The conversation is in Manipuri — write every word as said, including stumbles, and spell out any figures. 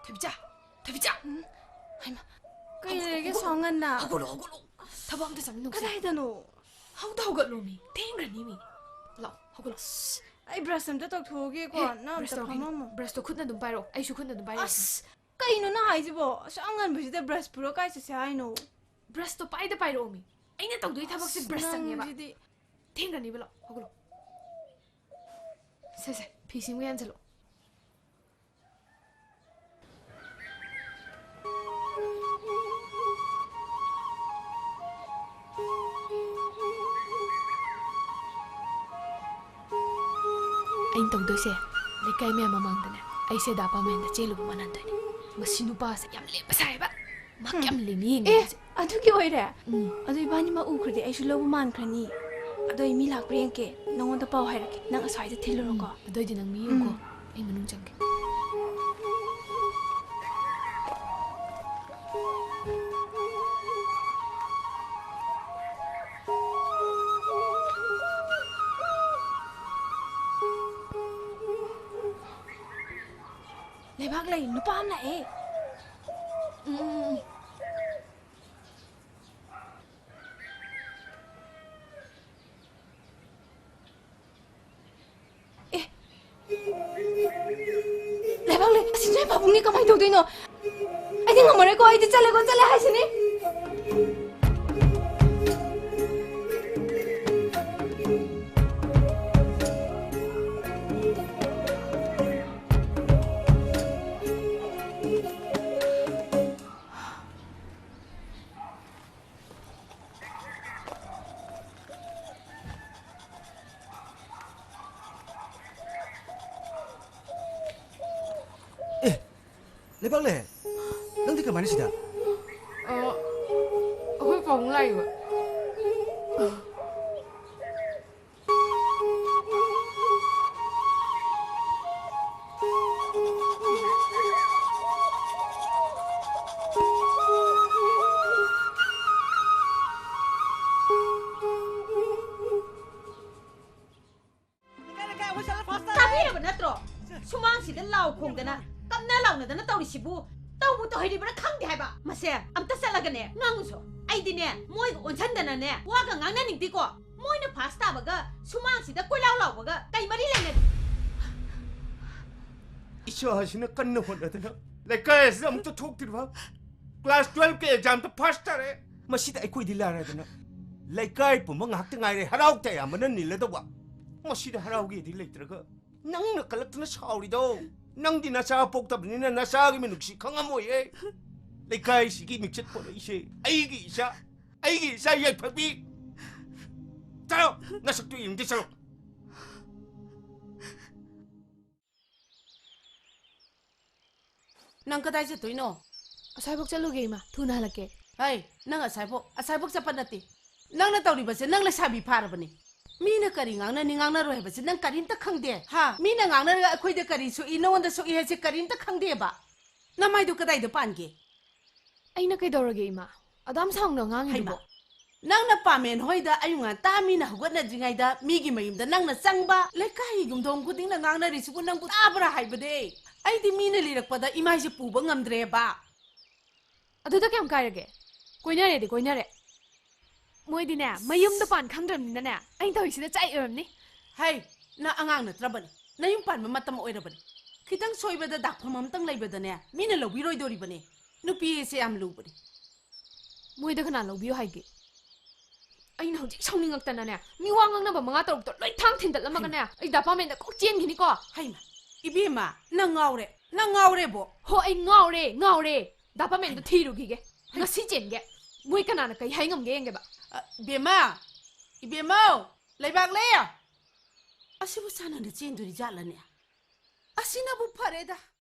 ꯊꯣꯏꯕꯤꯆꯥ, ꯊꯣꯏꯕꯤꯆꯥ꯫ ꯎꯝ? ꯍꯩꯃꯥ, ꯀꯩ ꯍꯧꯒꯠꯂꯣ, ꯂꯩꯔꯒꯦ ꯍꯧꯒꯠꯂꯣ꯫ ꯁꯣꯉꯟꯅ? ꯍꯧꯒꯠꯂꯣ, ꯍꯧꯒꯠꯂꯣ꯫ ꯊꯕꯛ ꯑꯝꯇ ꯆꯥꯃꯤꯟꯅꯧꯁꯦ꯫ ꯀꯗꯥꯏꯗꯅꯣ? ꯍꯧꯗ ꯍꯧꯒꯠꯂꯣ ꯃꯤ, ꯊꯦꯡꯈ꯭ꯔꯅꯤ ꯃꯤ꯫ ꯂꯥꯛꯑꯣ, ꯍꯧꯒꯠꯂꯣ꯫ ꯑꯁ, ꯑꯩ ꯕ꯭ꯔꯁ ꯑꯝꯇ ꯇꯧꯊꯣꯛꯎꯒꯦꯀꯣ, ꯍꯦ, ꯅꯪ ꯕ꯭ꯔꯁ ꯑꯝꯇ ꯇꯧꯔꯛꯈꯤꯅꯣ꯫ ꯐꯝꯃꯝꯃꯣ꯫ ꯕ꯭ꯔꯁꯇꯣ ꯈꯨꯠꯅ ꯑꯗꯨꯝ ꯄꯥꯏꯔꯛꯑꯣ, ꯑꯩꯁꯨ ꯈꯨꯠꯅ ꯑꯗꯨꯝ ꯄꯥꯏꯔꯛꯑꯒꯦ꯫ ꯑꯁ, ꯀꯩꯅꯣ ꯅꯪ ꯍꯥꯏꯁꯤꯕꯣ? ꯑꯁꯨꯛ ꯌꯥꯝ ꯉꯟꯕꯁꯤꯗ ꯕ꯭ꯔꯁ ꯄꯨꯔ ꯀꯥꯏ ꯆꯠꯁꯦ ꯍꯥꯏꯅꯣ? ꯕ꯭ꯔꯁꯇꯣ ꯄꯥꯏꯗ ꯄꯥꯏꯔꯛꯑꯣ ꯃꯤ꯫ ꯑꯩꯅ ꯇꯧꯗꯣꯏ ꯊꯕꯛꯁꯦ ꯑꯁ, ꯕ꯭ꯔꯁ ꯆꯪꯉꯦꯕ꯫ ꯅꯪꯁꯤꯗꯤ꯫ ꯊꯦꯡꯈ꯭ꯔꯅꯤꯕ, ꯂꯥꯛꯑꯣ, ꯍꯧꯒꯠꯂꯣ꯫ ꯁꯦ, ꯁꯦ, ꯐꯤ ꯁꯤꯃꯨꯛ ꯌꯥꯟꯁꯤꯜꯂꯣ꯫ ꯑꯩꯅ ꯇꯧꯗꯣꯏꯁꯦ, ꯂꯩꯀꯥꯏ ꯃꯌꯥꯝ ꯃꯃꯥꯡꯗꯅꯦ, ꯑꯩꯁꯦ ꯗꯥ ꯄꯥꯃꯦꯟꯗ ꯆꯦꯜꯂꯨꯕ ꯃꯥꯟꯍꯟꯗꯣꯏꯅꯦ꯫ ꯃꯁꯤ ꯅꯨꯄꯥꯁꯦ ꯌꯥꯝ ꯂꯦꯝꯕ ꯁꯥꯏꯌꯦꯕ꯫ ꯃꯥ ꯀꯌꯥꯝ ꯂꯦꯝꯃꯤ ꯌꯦꯡꯒꯦ ꯑꯦ, ꯍꯧꯖꯤꯛ꯫ ꯑꯗꯨꯒꯤ ꯑꯣꯏꯔꯦ? ꯎꯝ꯫ ꯑꯗꯨ ꯏꯕꯥꯅꯤꯃꯛ ꯎꯈ꯭ꯔꯗꯤ ꯑꯩꯁꯨ ꯂꯧꯕ ꯃꯥꯟꯈ꯭ꯔꯅꯤ꯫ ꯑꯗꯣ ꯑꯩ ꯃꯤ ꯂꯥꯛꯄ꯭ꯔꯥ ꯌꯦꯡꯒꯦ, ꯅꯉꯣꯟꯗ ꯄꯥꯎ ꯍꯥꯏꯔꯛꯀꯦ꯫ ꯅꯪ ꯑꯁ꯭ꯋꯥꯏꯗ ꯊꯤꯜꯂꯨꯔꯣꯀꯣ꯫ ꯎꯝ, ꯑꯗꯨꯑꯣꯏꯗꯤ ꯅꯪ ꯃꯤ ꯎꯝ꯫ ꯌꯦꯡꯉꯨꯀꯣ꯫ ꯑꯩ ꯃꯅꯨꯡ ꯆꯪꯒꯦ꯫ ꯂꯩꯕꯥꯛꯂꯩ, ꯅꯨꯄꯥ ꯑꯃ ꯂꯥꯛꯑꯦ꯫ ꯎꯝ, ꯎꯝ, ꯎꯝ꯫ ꯑꯦ꯫ ꯂꯩꯕꯥꯛꯂꯩ, ꯑꯁꯤ ꯅꯣꯏ ꯄꯥꯕꯨꯡꯅꯤ, ꯀꯃꯥꯏ ꯇꯧꯗꯣꯏꯅꯣ? ꯑꯩꯗꯤ ꯉꯝꯃꯔꯣꯏꯀꯣ, ꯑꯩꯗꯤ ꯆꯠꯂꯦꯀꯣ, ꯆꯠꯂꯦ ꯍꯥꯏꯁꯤꯅꯤ꯫ ꯑꯦ, ꯂꯩꯕꯥꯛꯂꯩ, ꯅꯪꯗꯤ ꯀꯃꯥꯏꯅ ꯁꯤꯗ? ꯑ, ꯑꯩꯈꯣꯏ ꯄꯥꯕꯨꯡ ꯂꯥꯛꯏꯕ꯫ ꯇꯥꯕꯤꯔꯕ ꯅꯠꯇ꯭ꯔꯣ? ꯁꯨꯃꯥꯡꯁꯤꯗ ꯂꯥꯎ ꯈꯣꯡꯗꯅ ꯀꯞꯅ ꯂꯥꯎꯅꯗꯅ ꯇꯧꯔꯤꯁꯤꯕꯨ ꯇꯧꯕꯨ ꯇꯧꯍꯩꯔꯤꯕ꯭ꯔꯥ ꯈꯪꯗꯦ ꯍꯥꯏꯕ꯫ ꯃꯁꯦ ꯑꯝꯇ ꯆꯠꯂꯒꯅꯦ ꯉꯥꯡꯉꯨꯁꯣ꯫ ꯑꯩꯗꯤꯅꯦ ꯃꯣꯏꯒ ꯑꯣꯟꯁꯟꯗꯅꯅꯦ ꯋꯥꯒ ꯉꯥꯡꯅꯅꯤꯡꯗꯦꯀꯣ꯫ ꯃꯣꯏꯅ ꯐꯥꯁ ꯇꯥꯕꯒ ꯁꯨꯃꯥꯡꯁꯤꯗ ꯀꯣꯏꯂꯥꯎ ꯂꯥꯎꯕꯒ ꯀꯩ ꯃꯔꯤ ꯂꯩꯅꯒꯦ? ꯏꯆꯥꯁꯤꯅ ꯀꯟꯅ ꯍꯣꯠꯅꯗꯅ ꯂꯩꯀꯥꯏ ꯑꯁꯤꯗ ꯑꯃꯨꯛꯇ ꯊꯣꯛꯇ꯭ꯔꯤꯕ, ꯀ꯭ꯂꯥꯁ ꯇꯨꯋꯦꯜꯐꯀꯤ ꯑꯦꯛꯖꯥꯝꯗ ꯐꯥꯁ ꯇꯥꯔꯦ꯫ ꯃꯁꯤꯗ ꯑꯩꯈꯣꯏꯗꯤ ꯂꯥꯏꯔꯗꯅ ꯂꯩꯀꯥꯏ ꯄꯨꯝꯕ ꯉꯥꯏꯍꯥꯛꯇ ꯉꯥꯏꯔꯦ ꯍꯔꯥꯎ ꯇꯌꯥꯝꯕꯅ ꯅꯤꯜꯂꯗꯧꯕ꯫ ꯃꯁꯤꯗ ꯍꯔꯥꯎꯒꯦꯗꯤ ꯂꯩꯇ꯭ꯔꯒ ꯅꯪꯅ ꯀꯜꯂꯛꯇꯅ ꯁꯥꯎꯔꯤꯗꯣ꯫ ꯅꯪꯗꯤ ꯅꯆꯥ ꯄꯣꯛꯇꯕꯅꯤꯅ ꯅꯆꯥꯒꯤ ꯃꯤꯅꯨꯡꯁꯤ ꯈꯪꯉꯝꯃꯣꯏꯌꯦ꯫ ꯂꯩꯀꯥꯏꯁꯤꯒꯤ ꯃꯤꯡꯆꯠ ꯄꯣꯔꯛꯏꯁꯦ ꯑꯩꯒꯤ ꯏꯆꯥ, ꯑꯩꯒꯤ ꯏꯆꯥ ꯌꯥꯏꯐꯕꯤ꯫ ꯆꯠꯂꯣ, ꯅꯁꯛꯇꯨ ꯌꯦꯡꯗꯦ, ꯆꯠꯂꯣ꯫ ꯅꯪ ꯀꯗꯥꯏ ꯆꯠꯇꯣꯏꯅꯣ? ꯑꯁ꯭ꯋꯥꯏꯐꯥꯎ ꯆꯠꯂꯨꯒꯦ, ꯏꯃꯥ꯫ ꯊꯨꯅ ꯍꯜꯂꯛꯀꯦ꯫ ꯍꯩ, ꯅꯪ ꯑꯁ꯭ꯋꯥꯏꯐꯥꯎ, ꯑꯁ꯭ꯋꯥꯏꯐꯥꯎ ꯆꯠꯄ ꯅꯠꯇꯦ꯫ ꯅꯪꯅ ꯇꯧꯔꯤꯕꯁꯦ, ꯅꯪ ꯂꯩꯁꯥꯕꯤ ꯐꯥꯔꯕꯅꯤ꯫ ꯃꯤꯅ ꯀꯔꯤ ꯉꯥꯡꯅꯅꯤ, ꯉꯥꯡꯅꯔꯣꯏ ꯍꯥꯏꯕꯁꯦ ꯅꯪ ꯀꯔꯤꯝꯇ ꯈꯪꯗꯦ꯫ ꯍꯥ? ꯃꯤꯅ ꯉꯥꯡꯅꯔꯒ ꯑꯩꯈꯣꯏꯗ ꯀꯔꯤ ꯁꯣꯛꯏ, ꯅꯉꯣꯟꯗ ꯁꯣꯛꯏ ꯍꯥꯏꯁꯦ ꯀꯔꯤꯝꯇ ꯈꯪꯗꯦꯕ꯫ ꯅꯃꯥꯏꯗꯣ ꯀꯗꯥꯏꯗ ꯄꯥꯟꯒꯦ? ꯑꯩꯅ ꯀꯩꯗꯧꯔꯒꯦ, ꯏꯃꯥ? ꯑꯗꯨꯝ ꯁꯥꯎꯅ ꯉꯥꯡꯉꯤꯗꯨꯕꯣ? ꯍꯩꯃꯥ, ꯅꯪꯅ ꯄꯥꯃꯦꯟ ꯍꯣꯏꯗ ꯑꯌꯨꯛ ꯉꯟꯇꯥ ꯃꯤꯅ ꯍꯧꯒꯠꯅꯗ꯭ꯔꯤꯉꯩꯗ ꯃꯤꯒꯤ ꯃꯌꯨꯝꯗ ꯅꯪꯅ ꯆꯪꯕ, ꯂꯩꯀꯥꯏꯒꯤ ꯌꯨꯝꯊꯣꯡ ꯈꯨꯗꯤꯡꯅ ꯉꯥꯡꯅꯔꯤꯁꯤꯕꯨ ꯅꯪꯕꯨ ꯇꯥꯕ꯭ꯔꯥ ꯍꯥꯏꯕꯅꯦ꯫ ꯑꯩꯗꯤ ꯃꯤꯅ ꯂꯤꯔꯛꯄꯗ ꯏꯃꯥꯏꯁꯦ ꯄꯨꯕ ꯉꯝꯗ꯭ꯔꯦꯕ꯫ ꯑꯗꯨꯗ ꯀꯌꯥꯝ ꯀꯥꯏꯔꯒꯦ? ꯀꯣꯏꯅꯔꯦꯗꯤ ꯀꯣꯏꯅꯔꯦ꯫ ꯃꯣꯏꯗꯤꯅꯦ, ꯃꯌꯨꯝꯗ ꯄꯥꯟ ꯈꯪꯗ꯭ꯔꯕꯅꯤꯅꯅꯦ, ꯑꯩꯅ ꯇꯧꯔꯤꯁꯤꯗ ꯆꯥꯛꯏ ꯑꯣꯏꯔꯝꯅꯤ꯫ ꯍꯩ, ꯅꯪ ꯑꯉꯥꯡ ꯅꯠꯇ꯭ꯔꯕꯅꯤ꯫ ꯅꯌꯨꯝ ꯄꯥꯟꯕ ꯃꯇꯝ ꯑꯣꯏꯔꯕꯅꯤ꯫ ꯈꯤꯇꯪ ꯁꯣꯏꯕꯗ ꯗꯥꯛꯐꯝ ꯑꯝꯇꯪ ꯂꯩꯕꯗꯅꯦ, ꯃꯤꯅ ꯂꯧꯕꯤꯔꯣꯏꯗꯣꯔꯤꯕꯅꯤ꯫ ꯅꯨꯄꯤ ꯑꯁꯦ ꯌꯥꯝ ꯂꯨꯕꯅꯤ꯫ ꯃꯣꯏꯗ ꯀꯅꯥ ꯂꯧꯕꯤꯌꯨ ꯍꯥꯏꯒꯦ? ꯑꯩꯅ ꯍꯧꯖꯤꯛ ꯁꯥꯎꯅꯤꯡꯉꯛꯇꯅꯅꯦ, ꯃꯤ ꯋꯥ ꯉꯥꯡꯅꯕ ꯃꯉꯥ ꯇꯔꯨꯛꯇꯣ ꯂꯣꯏ ꯊꯥꯡ ꯊꯤꯟꯗꯠꯂꯝꯃꯒꯅꯦ, ꯑꯩ ꯗꯥ ꯄꯥꯃꯦꯟꯗ ꯀꯣꯛ ꯆꯦꯟꯈꯤꯅꯤꯀꯣ꯫ ꯍꯩꯃ, ꯏꯕꯦꯝꯃ, ꯅꯪ ꯉꯥꯎꯔꯦ, ꯅꯪ ꯉꯥꯎꯔꯦꯕꯣ꯫ ꯍꯣ, ꯑꯩ ꯉꯥꯎꯔꯦ, ꯉꯥꯎꯔꯦ꯫ ꯗꯥ ꯄꯥꯃꯦꯟꯗꯣ ꯊꯤꯔꯨꯈꯤꯒꯦ꯫ ꯉꯁꯤ ꯆꯦꯟꯒꯦ꯫ ꯃꯣꯏ ꯀꯅꯥꯅ ꯀꯩ ꯍꯥꯏ ꯉꯝꯒꯦ ꯌꯦꯡꯒꯦꯕ꯫ ꯑ, ꯕꯦꯝꯃ, ꯏꯕꯦꯝꯃꯧ, ꯂꯩꯕꯥꯛꯂꯩ꯫ ꯑꯁꯤꯕꯨ ꯆꯥꯟꯅꯅ ꯆꯦꯟꯗꯣꯔꯤ ꯖꯥꯠꯂꯅꯦ? ꯑꯁꯤꯅꯕꯨ ꯐꯔꯦꯗ꯫